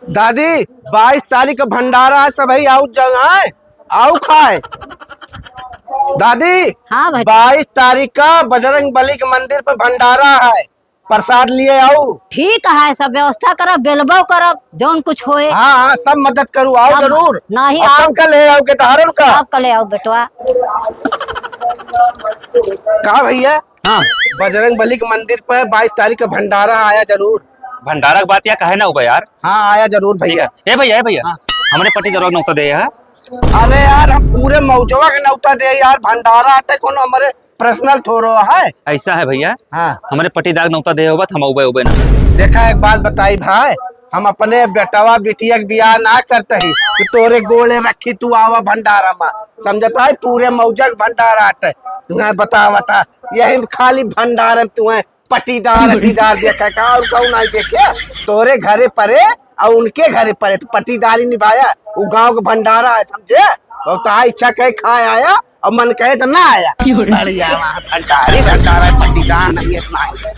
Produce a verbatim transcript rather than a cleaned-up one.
दादी, बाईस तारीख का भंडारा है, सबही आउ जगाए, आउ खाए। दादी, हाँ बेटा। बाईस तारीख का बजरंग बली के मंदिर पे भंडारा है, प्रसाद लिए आउ। ठीक है, सब व्यवस्था करब, बेलबो करब, जौन कुछ होए। हाँ, हाँ, सब मदद करू, आउ सब जरूर। नहीं, और आउ। सबका ले आउ, के तहारन का। सबका ले आउ, बेटवा। का भइया? हाँ। बजरंग बली के मंदिर पे बाईस तारीख का भंडारा, आया जरूर। भंडारा के बात या काहे ना होबे यार? हाँ, आया जरूर ठीक भइया। है। ए भइया, ए भइया, हाँ। हमरे पट्टीदारवा के नौता दे है। अरे यार, हम पूरे मौजवा के नौता दे यार, भंडारा अटे कोनो हमरे personal थोड़ो है। ऐसा है भइया, हाँ। हमरे पट्टीदार के नौता दे होबा, हम उबे उबे ना। देखा, एक बात बताई भाई, हम अपने बेटवा बिटिया के बियाह ना करते ही कि तोरे गोड़े रखी तू आवा भंडारा मा, समझता है? पूरे मौजा के भंडारा अटे। तुम्हें बता, बता, यही खाली भंडारा में तुम्हें पट्टीदार, अट्टीदार देखा का, और कहूँ नहीं देखे। तोरे घरे परे और उनके घरे परे तो पट्टीदारी निभाया। वो गांव का भंडारा है, समझे? और तो इच्छा कहे खाए आया और मन कहे तो ना आया। क्यों रे? बढ़िया, वहाँ भंडारी भंडारा है, पट्टीदार नहीं है, इतना है।